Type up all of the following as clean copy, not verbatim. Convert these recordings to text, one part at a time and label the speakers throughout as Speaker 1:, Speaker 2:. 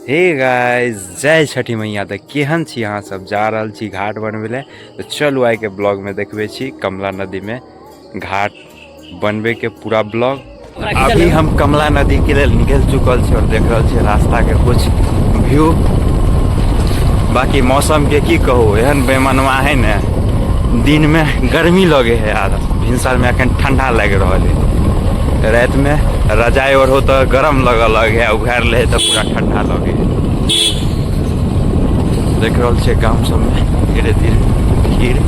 Speaker 1: Hey guys, जय छठी मैया। तऽ केहन छी अहाँ सब? जा रहल छी घाट बनबै लए, तऽ चलू आइके ब्लॉगमे देखबै छी कमला नदीमे घाट बनबैके पूरा ब्लॉग। अभी हम कमला नदी के लेल निकलि चुकल छी और देख रहल छी रास्ता के कुछ व्यू। बाकी मौसम के की कहू, एहन बेमनवा है ने, दिन में गर्मी लगे है आर भिनसर में अखन ठंडा लागि रहल है। राति में रजाई ओढ़ो तऽ गरम लगऽ लगे है, उघार ले तऽ पूरा ठंडा लगे है। देख रहल छियै गाम सबमे धीरे धीरे भीड़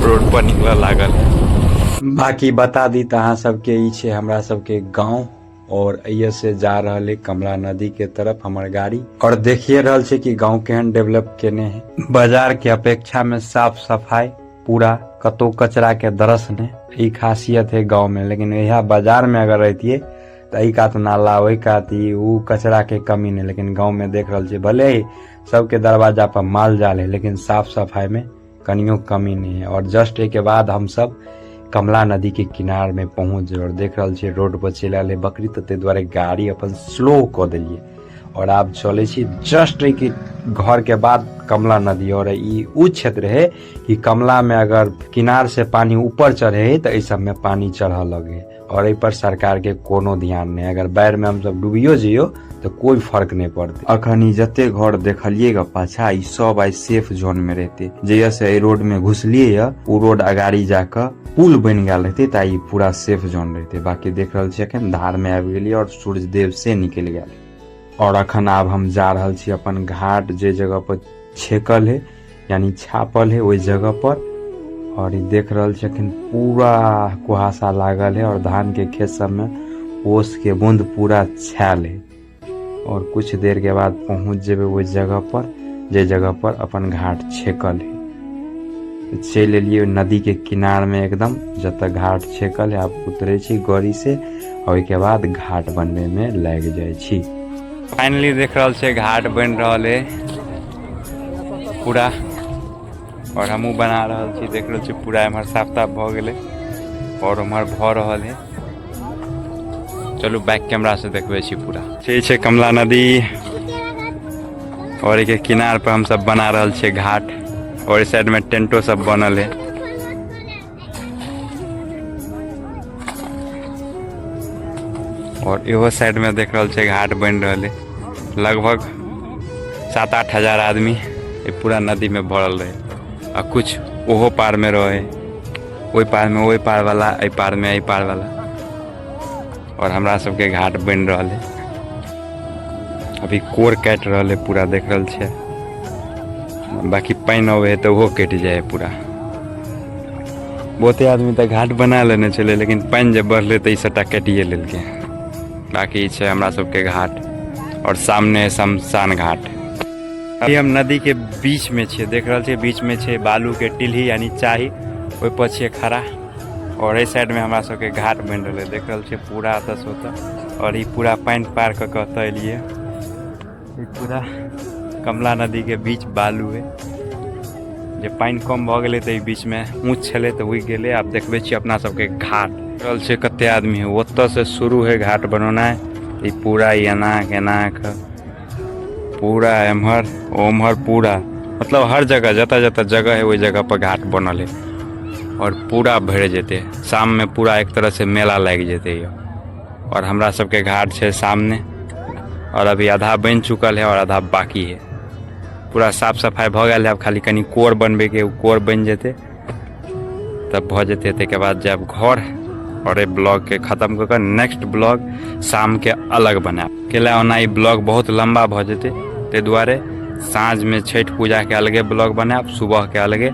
Speaker 1: रोड पर निकलऽ लागल है।
Speaker 2: बाकी बता दी तऽ अहाँ सबके ई छै हमरा सबके गाँव और एहिए से जा रहल है कमला नदी के तरफ हमर गाड़ी। और देखिए रहल छै कि गाँव केहन डेवलप केने है, बाजार के अपेक्षा में साफ सफाई पूरा, कतौ कचरा के दरस नहीं, ई खासियत है गाँव में। लेकिन यह बाजार में अगर रहितिए तऽ एहि कात नाला ओहि कात ई ऊ कचरा के कमी नहीं, लेकिन गाँव में देख रहल छियै भले ही सबके दरवाजा पर माल जाल है लेकिन साफ सफाई में कनियो कमी नहीं है। और जस्ट एहिके बाद हमसब कमला नदी के किनार में पहुँच और देख रहल छियै रोड पर चलि आयल है बकरी, तऽ ताहि दुआरे गाड़ी अपन स्लो कऽ देलियै और आब चलै छी जस्ट एहिके घर के बाद कमला नदी। और ई उ क्षेत्र है कि कमला में अगर किनार से पानी ऊपर चढ़े है तऽ एहि सब में पानी चढ़ऽ लगे है और एहि पर सरकार के कोनो ध्यान नहीं। अगर बाढ़ि में हमसब डूबियो जइयो तऽ कोई फर्क नहीं पड़तै। अखन ई जते घर देखलिए ग पाछा, ई सब आइ सेफ जोन में रहते। जहिया से एहि रोड में घुसलिए य, उ रोड अगाड़ी जाके पुल बनि गेल रहते तऽ ई पूरा सेफ जोन रहते। बाकी देख रहल छी अखन धार में आबि गेलिए और सूर्य देव से निकलि गेल। और अखन आब हम जा रहल छी अपन घाट जे जगह पर छेकल है यानी छापल है ओहि जगह पर। और ई देख रहल छी अखन पूरा कुहासा लागल है और धान के खेत सब में ओस के बूंद पूरा छायल है। और कुछ देर के बाद पहुंच जेबै ओहि जगह पर जे जगह पर अपन घाट छेकल है। चलि एलियै नदी के किनार में एकदम जतऽ घाट छेकल है। आब उतरे छी गाड़ी से और ओहिके बाद घाट बनबे में लागि जाइ छी।
Speaker 1: फाइनली देख रहल छियै घाट बनि रहल है पूरा और हमहूँ बना रहल छी। देख रहल छियै पूरा एम्हर साफ ताफ भऽ गेलै और उम्हर भऽ रहल है। चलू बैक कैमरा से देखबै छी पूरा। से छै कमला नदी और एहिके किनार पर हमसब बना रहल छियै घाट और एहि साइड में टेंटो सब बनल है। और इहो साइड में देख रहल छियै घाट बनि रहल है। लगभग 7-8 हजार आदमी ई पूरा नदी में भरल रहे आ कुछ ओहो पार में रहे, ओहि पार में ओहि पार वाला, एहि पार में एहि पार वाला। और हमरा सबके घाट बनि रहल है। अभी कोर काटि रहल है पूरा, देख रहल छियै। बाकी पानि अबै है तऽ ओहो कटि जाइ है पूरा। बहुते आदमी तऽ घाट बना लेने छलै लेकिन पानि जे बढ़लै तऽ ई सबटा काटिए लेलकै। बाकी छै हमरा सबके घाट और सामने है शमशान घाट। अभी हम नदी के बीच में छियै, देख रहल छियै बीच में छै बालू के टिल्ही यानी चाही, ओहि पर छियै खड़ा। और एहि साइड में हमरा सबके घाट बनि रहलै, देख रहल छियै पूरा एतऽ से ओतऽ। और ई पूरा पानि पार कऽ कऽ एतऽ एलियै। ई पूरा कमला नदी के बीच बालू है। जे पानि कम भऽ गेलै तऽ ई बीच में ऊँच छलै तऽ उगि गेलै। आब देखबै छी अपना सबके घाट। रहल छै कते आदमी है, ओतऽ से शुरू है घाट बनौनाइ। ई पूरा एना एना कऽ पूरा एम्हर ओम्हर पूरा, मतलब हर जगह जतऽ जतऽ जगह है ओहि जगह पर घाट बनल है और पूरा भरि जेतै। शाम में पूरा एक तरह से मेला लागि जेतै यौ। और हमरा सबके घाट छै सामने और अभी आधा बनि चुकल है और आधा बाकी है। पूरा साफ सफाई भऽ गेल है, आब खाली कनि कोर बनबैके, ओ कोर बनि जेतै तब भऽ जेतै। ताहिके बाद जायब घर और एहि ब्लॉगके खत्म कऽ कऽ नेक्स्ट ब्लॉग शामके अलग बनायब। कैला ओना ई ब्लॉग बहुत लम्बा भऽ जेतै, ताहि दुआरे साँझमे छठि पूजाके अलगे ब्लॉग बनायब, सुबहके अलगे,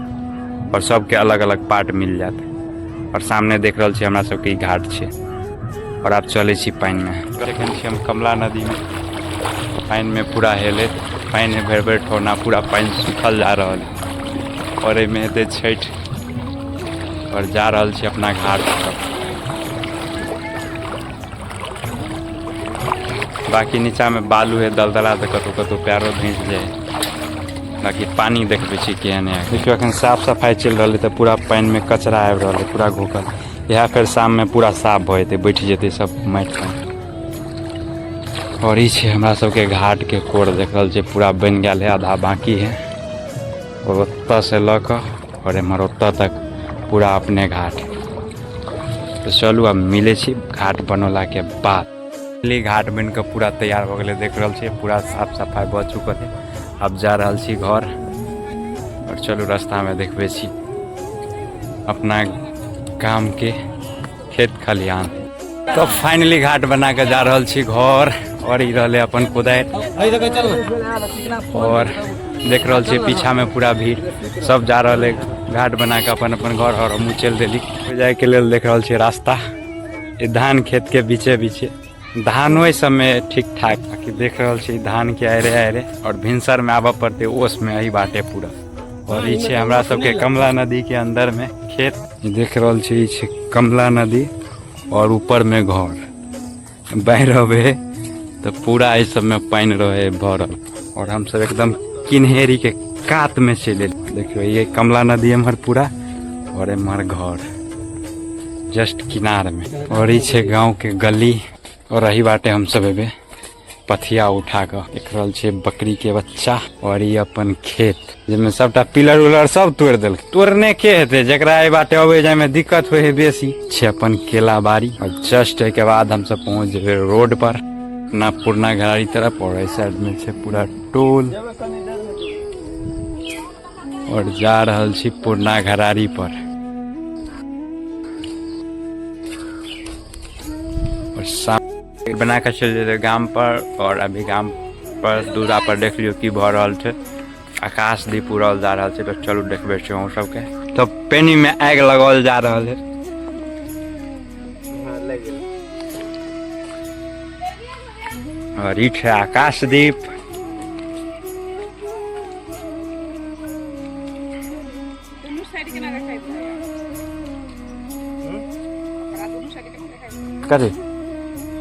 Speaker 1: और सबके अलग अलग पार्ट मिल जायत। और सामने देख रहल छी हमरा सबके ई घाट छै। और आब चलै छी पानिमे। एखन छी हम कमला नदीमे, पानिमे पूरा हेलैत, पानि भरि भरि ठोना पूरा पानि सूखल जा रहल है। और एहिमे हेतै छठि और जा रहल छी अपना घाट पर। बाकी नीचामे बालू है दलदला, तऽ कतहु कतहु पैरो धँसि जाइ है। बाकी पानी देखबै छी केहन है। देखियौ एखन साफ सफाइ चलि रहल है तऽ पूरा पानिमे कचरा आबि रहल है पूरा घोकल। इएह फेर शाममे पूरा साफ भऽ जेतै, बैठ जेतै सब माटि पानि। और ई छै हमरा सबके घाट के कोर, देख रहल छै पूरा बनि गेल है, आधा बाकी है। और ओतऽ से लऽ कऽ और एम्हर ओतऽ तक पूरा अपने घाट। तऽ चलू आब मिलै छी घाट बनौलाके बाद। घाट बनि कऽ पूरा तैयार भऽ गेलै, देख रहल छियै पूरा साफ सफाइ भऽ चुकल है। आब जा रहल छी घर और चलू रास्तामे देखबै छी अपना गामके खेत खलिहान। तो फाइनली घाट बना के जा रहल छी घर और ई रहले अपन कोदारि और देख रहल छी पीछा में पूरा भीड़ सब जा रहल है घाट बना के अपन अपन घर। और हमहूँ चलि देली जाय के लेल। देख रहल छी रास्ता ई धान खेत के बीचे बीचे, धानो एहि सबमे ठीक ठाक। बाकी देख रहल छी धान के आरे आरे और भिनसर में आबऽ पड़तै ओस में एहि बाटे पूरा। और ई छै हमरा सबके कमला नदी के अंदर में खेत। ई देख रहल छी ई छै कमला नदी और ऊपर में घर। बाढ़ि अबे तऽ पूरा एहि सबमे पानि रहे भरल और हमसब एकदम किन्हेरी के कात में चलि एलियै। देखियौ ये कमला नदी एम्हर पूरा और एम्हर घर जस्ट किनार में। और ई छै गाँव के गली और एही बाटे हमसब एबे पथिया उठा कऽ। देख रहल छियै बकरी के बच्चा और ई अपन खेत जाहिमे सबटा पिलर उलर सब तोड़ि देलकै। तोड़ने के हेतै जकरा एहि बाटे अबै जायमे दिक्कत होइ है बेसी। छै अपन केला बाड़ी और जस्ट एहिके बाद हमसब पहुँच जेबै रोड पर अपना पुरना घरारी तरफ। और एहि साइड में छै पूरा टोल और जा रहल छी पुरना घरारी पर। और सामने बना कऽ चलि जेबै गाम पर। और अभी गाम पर दूरा पर देख लियौ की भऽ रहल छै, आकाशदीप उड़ल जा रहल छै। तऽ चलू देखबै छी अहूँ सबके। तऽ पेनी में आगि लगाओल जा रहल है। और ई छै आकाशदीप।
Speaker 3: दुनू साइड केना देखाइ दुनू साइड केना देखाइ?
Speaker 1: कथी?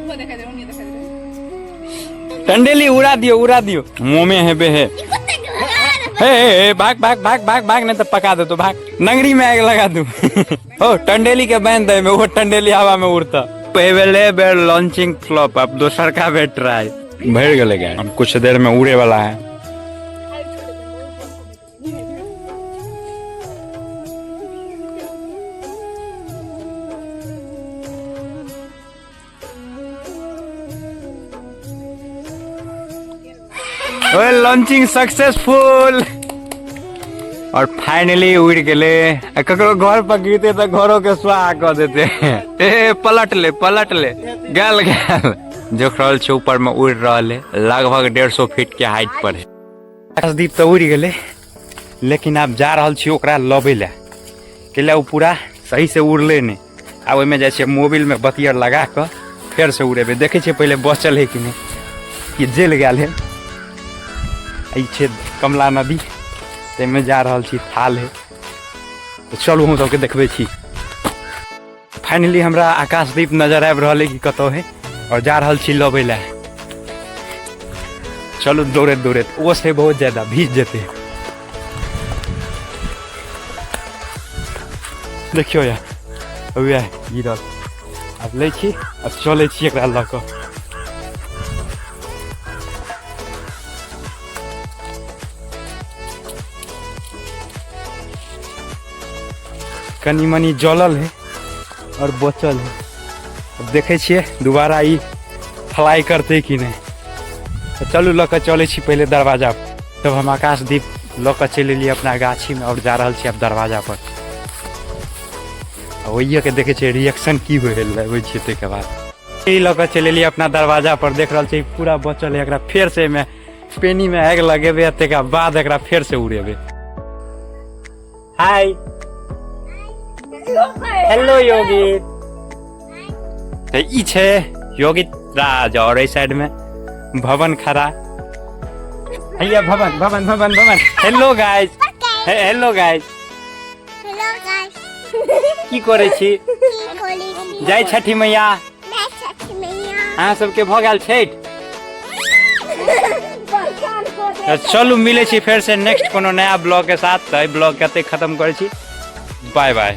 Speaker 3: ओहो देखाइ दे, ओनियो देखाइ दे।
Speaker 1: टंडेली उड़ा दियो, उड़ा दियो। मुँह में हेबे है। हे हे हे, भाग भाग भाग भाग भाग, नहीं तो पका दे तो भाग। नंगड़ी में आग लगा दू। हो टंडेली के बांध दे में, वो टंडेली हवा में उड़ता। पहले बेर लॉन्चिंग फ्लॉप, अब दोसर का बेर ट्राई। भर गए गए, अब कुछ देर में उड़े वाला है। ओए लॉन्चिंग सक्सेसफुल और फाइनली उड़ गेले। आ ककरो घर पर गिरते तऽ घरो के स्वाहा कऽ देते। ए पलट ले, पलट ले, गेल गेल। देख रहल छै ऊपर में उड़ रहल है, लगभग 150 फीट के हाइट पर है। आकाशदीप तऽ उड़ि गेलै, लेकिन आब जा रहल छी ओकरा लबै लए, कैला ओ पूरा सही से उड़लै नहि। आब ओहिमे जाइ छियै मोबिल में बतियर लगा कऽ फेर से उड़ेबै। देखै छियै पहिले बचल है कि नहि, कि जलि गेल है। ई छै कमला नदी, ताहिमे जा रहल छी, थाल है। तऽ चलू हम सबके देखबै छी। फाइनली हमरा आकाशदीप नजर आबि रहल है कि कतौ है और जा रहल छी लबै लए। चलू दौड़ैत दौड़ैत, ओस है बहुत ज्यादा, भीज जेतै। देखियौ यार वएह गिरल। आब लै छी आ चलै छी एकरा लऽ कऽ। कनी मनी जलल है और बचल है। अब देखै छियै दोबारा ई फ्लाई करतै कि नहि। तऽ चलू लऽ कऽ चलै छी पहिले दरवाजा। तब हम आकाशदीप लऽ कऽ चलि एलियै अपना गाछीमे और जा रहल छी आब दरवाजा पर। आ ओहिएके देखै छियै रिएक्शन की होइ है, लबै छियै ताहिके बाद। ई लऽ कऽ चलि एलियै अपना दरवाजा पर। देख रहल छियै पूरा बचल है। एकरा फेर से एहिमे पेनीमे आगि लगेबै आ ताहिके बाद एकरा फेर से उड़ेबै। हाय हेलो योगित, तऽ ई छै योगित राज और एहि साइड में भवन खड़ा हैया। भवन भवन भवन भवन, hello guys, hello guys.
Speaker 4: Hello guys.
Speaker 1: की करै छी?
Speaker 4: की करै छी?
Speaker 1: जय छठी मैया।
Speaker 4: जय छठी मैया।
Speaker 1: अहाँ सबके भऽ गेल छठि? तऽ चलू मिलै छी फेर से नेक्स्ट कोनो नया ब्लॉग के साथ। तऽ एहि ब्लॉग के एतै खत्म करै छी। Bye bye.